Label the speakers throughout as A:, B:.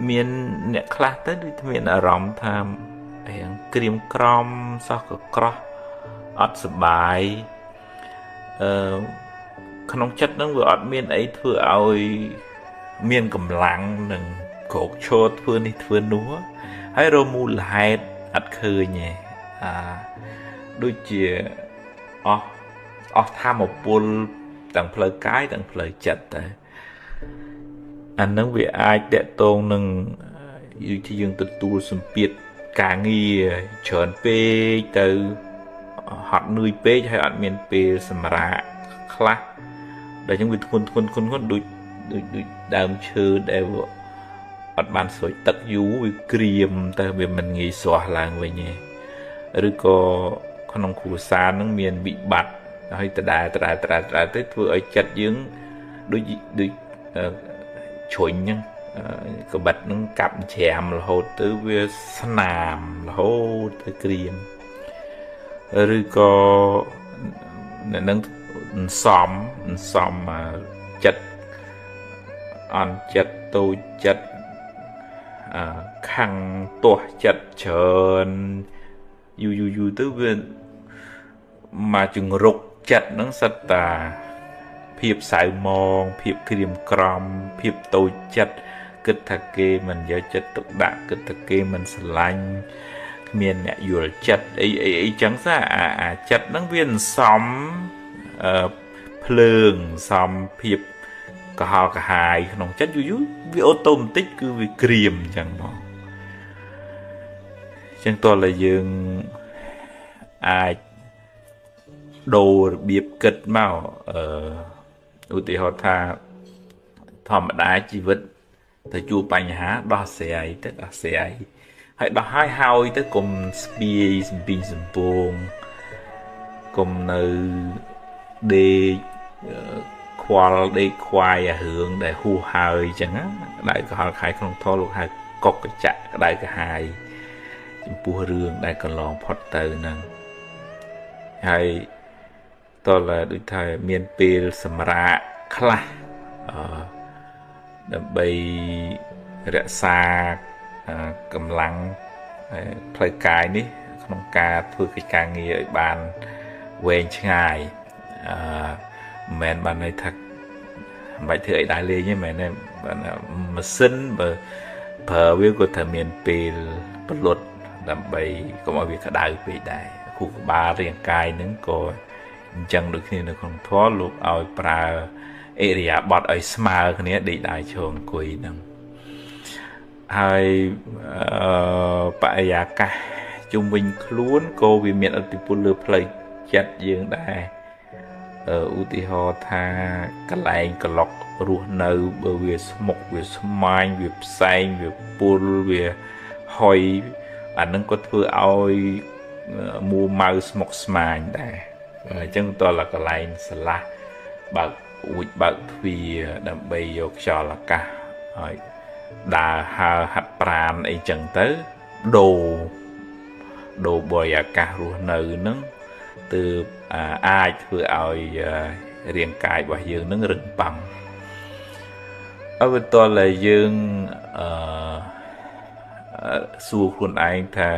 A: មានអ្នកខ្លះទៅដូចមានអារម្មណ៍ថារៀងក្រៀមក្រំសោះកក្រោះអត់សប្បាយអឺក្នុងចិត្តនឹងវាអត់មានអីធ្វើឲ្យមានកម្លាំងនឹងក្រោកឈរធ្វើនេះធ្វើនោះហើយរកមូលហេតុអត់ឃើញទេអាដូចជាអស់អស់ធម៌ពលទាំងផ្លូវកាយទាំងផ្លូវចិត្តតែអានឹងវាអាចតកតងនឹងជាយើងទទួលសម្ពាធការងារច្រើនពេកទៅហត់នឿយពេកហើយអត់មានពេលសម្រាកខ្លះដែលចឹងវាធ្ងន់ធ្ងន់ធ្ងន់ធ្ងន់ដូចដូចដូចដើមឈើដែលអត់បានស្រោចទឹកយូរវាក្រៀមទៅវាមិនងាយស្រស់ឡើងវិញទេឬក៏ក្នុងគ្រួសារនឹងមានវិបត្តិហើយដដែលដដែលដដែលដដែលទៅធ្វើឲ្យចិត្តយើងដូចដូចជ្រុញហ្នឹងកបិតហ្នឹងកាប់ច្រាមរហូតទៅវាស្នាមរហូតទៅក្រៀមឬក៏អ្នកនឹងសំសំចិត្តអន់ចិត្តតូចចិត្តខឹងទាស់ចិត្តច្រើនយូរយូរយូរទៅវាមកជង្រុកចិត្តហ្នឹងសិតតាភាពសៅមងភាពក្រៀមក្រំភាពតូចចិត្តគិតថាគេមិនយកចិត្តទុកដាក់គិតថាគេមិនស្រឡាញ់គ្មានអ្នកយល់ចិត្តអីអីអីចឹងសោះអាអាចិត្តហ្នឹងវាសំភ្លើងសំភាពកុហកកាហាយក្នុងចិត្តយូរយូរវាអូតូម៉ាទិកគឺវាក្រៀមអញ្ចឹងមកអញ្ចឹងតើតែយើងអាចដូររបៀបគិតមកឧទាហរណ៍ថាធម្មតាជីវិតទៅជួបបញ្ហាដោះស្រាយទៅដោះស្រាយហើយដោះហើយហើយទៅកុំស្ពាយសំពីងសំពងកុំនៅដេកខ្វល់ដេកខ្វាយអារឿងដែលហួសហើយអញ្ចឹងណាក្តៅក្រហល់ខែក្នុងធម៌លោកហៅកុកកចៈក្តៅក្រហាយចំពោះរឿងដែលកន្លងផុតទៅហ្នឹងហើយតើដូចថាមានពេលសម្រាកខ្លះដើម្បីរក្សាកម្លាំងផ្លូវកាយនេះក្នុងការធ្វើកិច្ចការងារឲ្យបានវែងឆ្ងាយមិនមែនបានន័យថាមិនបាច់ធ្វើអីដែរលេងទេមែនទេបានម៉ាស៊ីនបើប្រើវាក៏ត្រូវមានពេលផលិតដើម្បីកុំឲ្យវាក្តៅពេកដែរខួរក្បាលរាងកាយហ្នឹងក៏អញ្ចឹងដូចគ្នានៅក្នុងធម៌លោកឲ្យប្រើអិរិយាបថឲ្យស្មើគ្នាដេកដើរឈរអង្គុយហ្នឹងហើយបរិយាកាសជុំវិញខ្លួនក៏វាមានឥទ្ធិពលលើផ្លូវចិត្តយើងដែរឧទាហរណ៍ថាកន្លែងក្លុករស់នៅបើវាស្មុកវាស្មាញវាផ្សែងវាពុលវាហុយអានឹងក៏ធ្វើឲ្យមួម៉ៅស្មុកស្មាញដែរអញ្ចឹងតើកន្លែងស្រឡះបើកអួចបើកទ្វារដើម្បីយកខ្យល់អាកាសឲ្យដើរហើរហាត់ប្រាណអីចឹងទៅដូរបរិយាកាសរស់នៅហ្នឹងទើបអាចធ្វើឲ្យរាងកាយរបស់យើងនឹងរឹងប៉ឹងអវតលតែយើងសួរខ្លួនឯងថា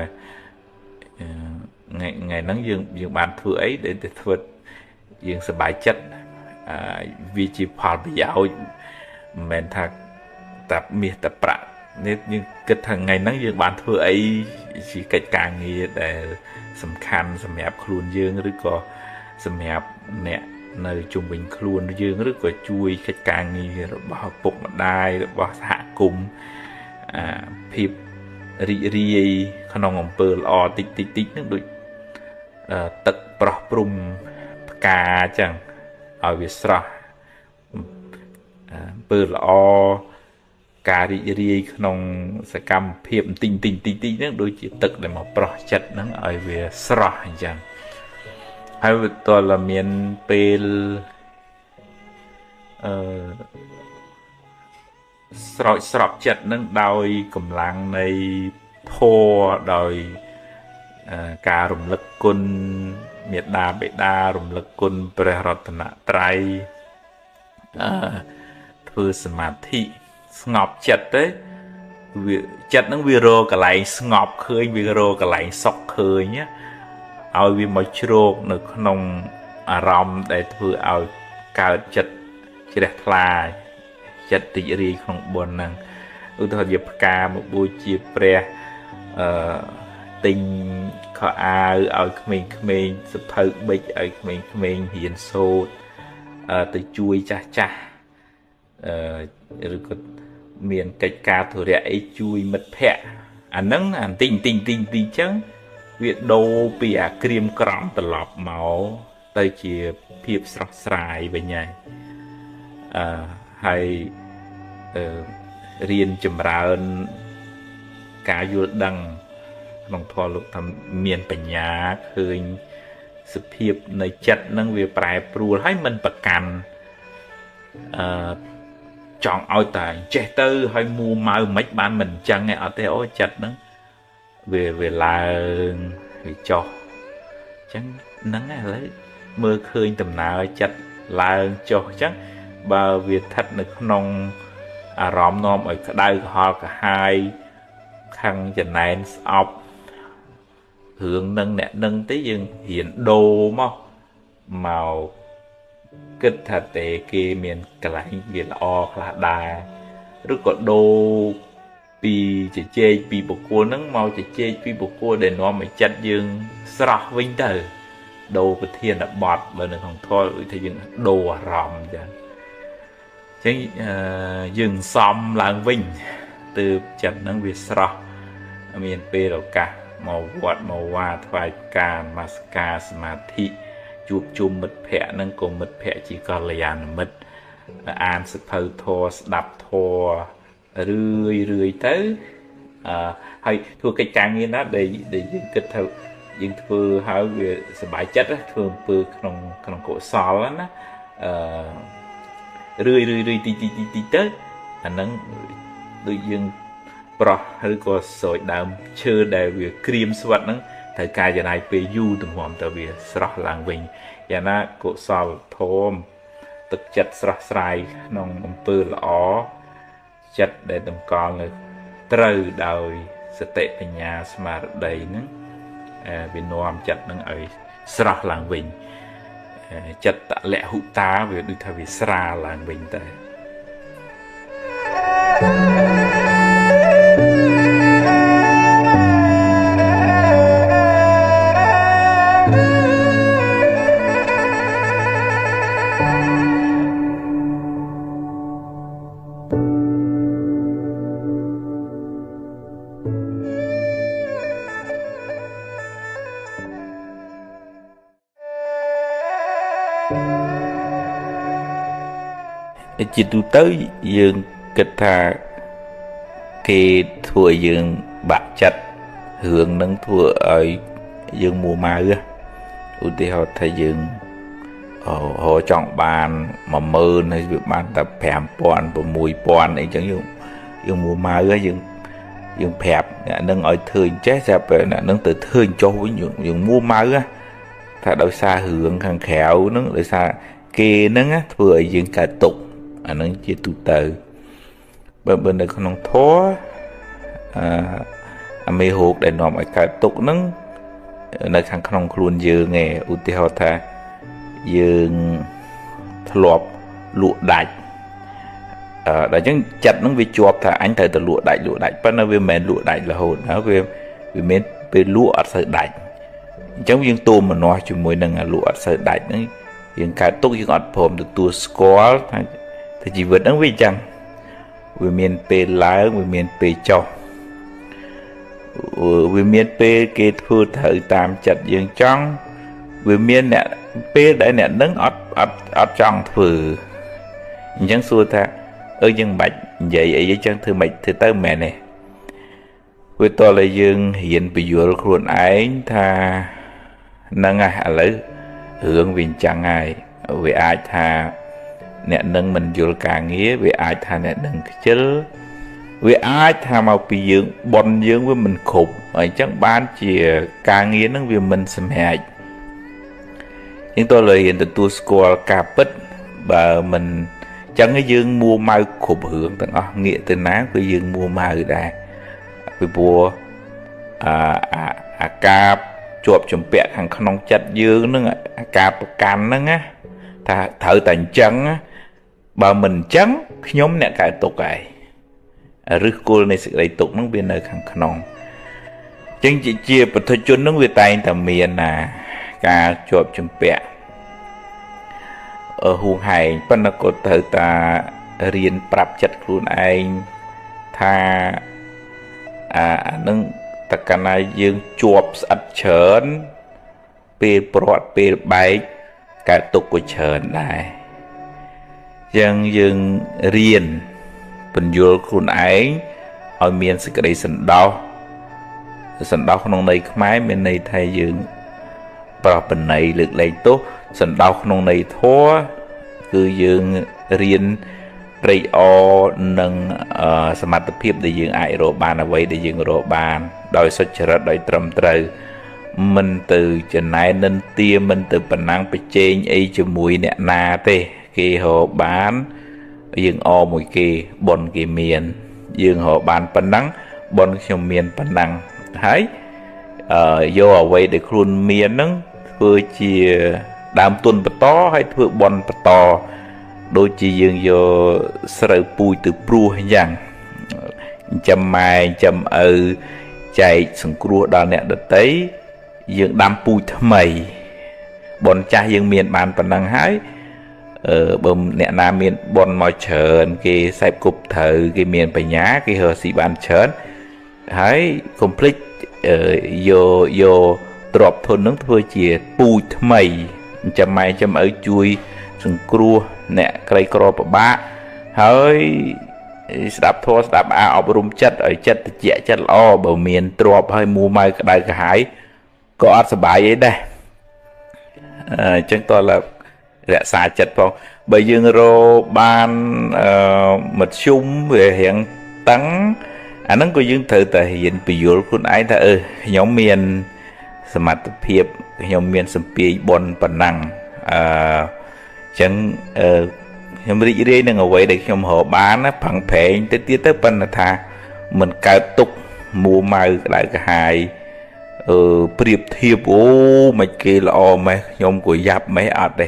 A: ថ្ងៃហ្នឹងយើងបានធ្វើអីដែលធ្វើយើងសប្បាយចិត្តវាជាផលប្រយោជន៍មិនមែនថាតែមាសតែប្រាក់នេះយើងគិតថាថ្ងៃហ្នឹងយើងបានធ្វើអីជាកិច្ចការងារដែលសំខាន់សម្រាប់ខ្លួនយើងឬក៏សម្រាប់អ្នកនៅជុំវិញខ្លួនយើងឬក៏ជួយកិច្ចការងាររបស់ឪពុកម្ដាយរបស់សហគមន៍ភាពរីករាយក្នុងអំពើល្អតិចតិចតិចហ្នឹងដូចទឹកប្រោះព្រំផ្កាអញ្ចឹងឲ្យវាស្រស់អំពើល្អការរីករាយក្នុងសកម្មភាពបន្តិចបន្តិចតិចហ្នឹងដូចជាទឹកដែលមកប្រោះចិត្តហ្នឹងឲ្យវាស្រស់អញ្ចឹងហើយវាតើមានពេលស្រោចស្រពចិត្តហ្នឹងដោយកម្លាំងនៃធម៌ដោយការរំលឹកគុណមេដាបិតារំលឹកគុណព្រះរតនត្រ័យធ្វើសមាធិស្ងប់ចិត្តទៅ វាចិត្តហ្នឹងវារកកន្លែងស្ងប់ឃើញវារកកន្លែងសុខឃើញឲ្យវាមកជ្រោកនៅក្នុងអារម្មណ៍ដែលធ្វើឲ្យកើតចិត្តជ្រះថ្លាចិត្តរីករាយក្នុងបុណ្យហ្នឹងឧទាហរណ៍ជាផ្កាមកបូជាព្រះអឺទិញខោអាវឲ្យក្មេងៗសភៅប៊ិចឲ្យក្មេងៗរៀនសូត្រទៅជួយចាស់ចាស់ឬក៏មានកិច្ចការធុរៈអីជួយមិត្តភ័ក្តិអាហ្នឹងអាបន្តិចបន្តិចបន្តិចចឹងវាដូរពីអាក្រៀមក្រំត្រឡប់មកទៅជាភាពស្រស់ស្រាយវិញហើយអឺហើយរៀនចម្រើនការយល់ដឹងក្នុងធម៌លោកថាមានបញ្ញាឃើញសភាពនៃចិត្តនឹងវាប្រែប្រួលហើយមិនប្រកាន់អឺចង់ឲ្យតែចេះទៅហើយមួម៉ៅមិនបានមិនអញ្ចឹងឯងអត់ទេអូចិត្តហ្នឹងវាឡើងវាចុះអញ្ចឹងហ្នឹងឥឡូវមើលឃើញដំណើរចិត្តឡើងចុះអញ្ចឹងបើវាស្ថិតនៅក្នុងអារម្មណ៍នាំឲ្យក្តៅក្រហល់ក្រហាយខាងចំណែនស្អប់រឿងនឹងអ្នកនឹងទេយើងរៀនដូរមកគិតថាទេគេមានកន្លែងវាល្អខ្លះដែរឬក៏ដូរពីជជែកពីបុគ្គលហ្នឹងមកជជែកពីបុគ្គលដែលនាំឲ្យចិត្តយើងស្រស់វិញទៅដូរប្រធានបទបើនៅក្នុងធម៌ដូចថាយើងដូរអារម្មណ៍ចឹងអញ្ចឹងយើងសំឡើងវិញទើបចិត្តហ្នឹងវាស្រស់មានពេលឱកាសមកវត្តមកវាថ្វាយផ្កានមស្ការសមាធិជួបជុំមិត្តភ័ក្តិហ្នឹងក៏មិត្តភ័ក្តិជាកល្យាណមិត្តអានសភៅធម៌ស្ដាប់ធម៌រឿយរឿយទៅហើយធ្វើកិច្ចការងារណាដែលយើងគិតថាយើងធ្វើហើយវាសប្បាយចិត្តធ្វើអំពើក្នុងក្នុងកុសលណាអឺរឿយរឿយរឿយទីទីទីទីទៅអាហ្នឹងដូចយើងប្រោះឬក៏ស្រោចដើមឈើដែលវាក្រៀមស្វិតហ្នឹងត្រូវការចំណាយពេលយូរទម្រាំទៅវាស្រស់ឡើងវិញយ៉ាងណាកុសលធម៌ទឹកចិត្តស្រស់ស្រាយក្នុងអំពើល្អចិត្តដែលតម្កល់នៅត្រូវដោយសតិបញ្ញាស្មារតីហ្នឹងវានាំចិត្តហ្នឹងឲ្យស្រស់ឡើងវិញចិត្តតលហុតាវាដូចថាវាស្រាលឡើងវិញតែជាទូទៅយើងគិតថាគេធ្វើឲ្យយើងបាក់ចិត្តរឿងនឹងធ្វើឲ្យយើងមួម៉ៅឧទាហរណ៍ថាយើងរកចង់បាន10000ហើយវាបានតែ5000 6000អីចឹងយើងមួម៉ៅយើងប្រាប់អ្នកនឹងឲ្យធ្វើអញ្ចេះស្រាប់តែអ្នកនឹងទៅធ្វើចុះវិញយើងមួម៉ៅថាដោយសាររឿងខាងក្រៅហ្នឹងដោយសារគេហ្នឹងធ្វើឲ្យយើងកើតទុក្ខអាហ្នឹងជាទូទៅបើនៅក្នុងធម៌អាមេរោគដែលនាំឲ្យកើតទុក្ខហ្នឹងនៅខាងក្នុងខ្លួនយើងឯងឧទាហរណ៍ថាយើងធ្លាប់លក់ដាច់ដល់អញ្ចឹងចិត្តហ្នឹងវាជាប់ថាអញត្រូវតែលក់ដាច់លក់ដាច់ប៉ុន្តែវាមិនមែនលក់ដាច់រហូតណាវាមានពេលលក់អត់សូវដាច់អញ្ចឹងយើងទោមនស្សជាមួយនឹងលក់អត់សូវដាច់ហ្នឹងយើងកើតទុក្ខយើងអត់ព្រមទទួលស្គាល់ថាជីវិតហ្នឹងវាអញ្ចឹងវាមានពេលឡើងវាមានពេលចុះវាមានពេលគេធ្វើត្រូវតាមចិត្តយើងចង់វាមានអ្នកពេលដែលអ្នកនឹងអត់ចង់ធ្វើអញ្ចឹងសួរថាយើងមិនបាច់និយាយអីអញ្ចឹងធ្វើមិនធ្វើទៅមែនទេវាតើយើងរៀនពយល់ខ្លួនឯងថាហ្នឹងហើយឥឡូវរឿងវាអញ្ចឹងហើយវាអាចថាអ្នកនឹងមិនយល់ការងារវាអាចថាអ្នកនឹងខ្ជិលវាអាចថាមកពីយើងប៉ុនយើងវាមិនគ្រប់អញ្ចឹងបានជាការងារនឹងវាមិនសម្រេចយើងតើរៀនទទួលស្គាល់ការពិតបើមិន ចឹងយើងមួម៉ៅគ្រប់រឿងទាំងអស់ងាកទៅណាគឺយើងមួម៉ៅដែរពីព្រោះអាការជាប់ជំពាក់ខាងក្នុងចិត្តយើងហ្នឹងអាការប្រកាន់ហ្នឹងណាថាត្រូវតែអញ្ចឹងបើមិនអញ្ចឹងខ្ញុំអ្នកកើតទុក្ខហើយឫសគល់នៃសេចក្តីទុក្ខហ្នឹងវានៅខាងក្នុងអញ្ចឹងជាពុទ្ធជនហ្នឹងវាតែងតែមានណាការជាប់ជំពាក់ហួងហែងប៉ុន្តែក៏ត្រូវតារៀនប្រាប់ចិត្តខ្លួនឯងថាអានឹងតកាលណាយើងជាប់ស្អិតច្រើនពេលព្រាត់ពេលបែកកើតទុក្ខក៏ច្រើនដែរចឹងយើងរៀនពន្យល់ខ្លួនឯងឲ្យមានសេចក្តីសន្តោសសន្តោសក្នុងន័យខ្មែរមានន័យថាយើងប្រោះបណៃលើកលែងទោសសន្តោសក្នុងន័យធម៌គឺយើងរៀនត្រេកអរនឹងសមត្ថភាពដែលយើងអាចរកបានអ្វីដែលយើងរកបានដោយសុចរិតដោយត្រឹមត្រូវមិនទៅចំណែននិន្ទាមិនទៅប្រណាំងប្រជែងអីជាមួយអ្នកណាទេគេរកបានយើងអមួយគេបុណ្យគេមានយើងរកបានប៉ុណ្ណឹងបុណ្យខ្ញុំមានប៉ុណ្ណឹងហើយយកអ្វីដែលខ្លួនមានហ្នឹងធ្វើជាដើមទុនបន្តហើយធ្វើបុណ្យបន្តដូចជាយើងយកស្រូវពូជទៅព្រោះអញ្ចឹងចិញ្ចឹមម៉ែចិញ្ចឹមឪចែកសង្គ្រោះដល់អ្នកដទៃយើងដាំពូជថ្មីបុណ្យចាស់យើងមានបានប៉ុណ្ណឹងហើយបើអ្នកណាមានបុណ្យមកច្រើនគេសេពគប់ត្រូវគេមានបញ្ញាគេរកស៊ីបានច្រើនហើយកុំភ្លេចយកទ្រព្យធននឹងធ្វើជាពូជថ្មីចិញ្ចឹមម៉ែចិញ្ចឹមឪជួយសង្គ្រោះអ្នកក្រីក្រពិបាកហើយស្ដាប់ធម៌ស្ដាប់អាអប់រំចិត្តឲ្យចិត្តត្រជាក់ចិត្តល្អបើមានទ្រព្យហើយមួម៉ៅក្តៅក្រហាយក៏អត់សប្បាយអីដែរអញ្ចឹងតើរក្សាចិត្តផងបើយើងរកបានមធ្យមវារៀងតឹងអាហ្នឹងក៏យើងត្រូវតែរៀនពយល់ខ្លួនឯងថាខ្ញុំមានសមត្ថភាពខ្ញុំមានសម្ពាយបុណ្យប៉ុណ្ណឹងអញ្ចឹងខ្ញុំរីករាយនឹងអ្វីដែលខ្ញុំរកបានណាប្រឹងប្រែងទៅទៀតទៅប៉ុន្តែថាមិនកើតទុក្ខមួម៉ៅក្តៅក្រហាយប្រៀបធៀបអូមិនគេល្អម៉េះខ្ញុំក៏យ៉ាប់ម៉េះអត់ទេ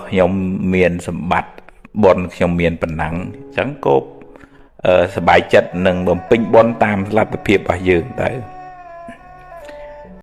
A: ខ្ញុំមានសម្បត្តិបុណ្យខ្ញុំមានប៉ុណ្ណឹងអញ្ចឹងក៏សប្បាយចិត្តនឹងបំពេញបុណ្យតាមលទ្ធភាពរបស់យើងទៅ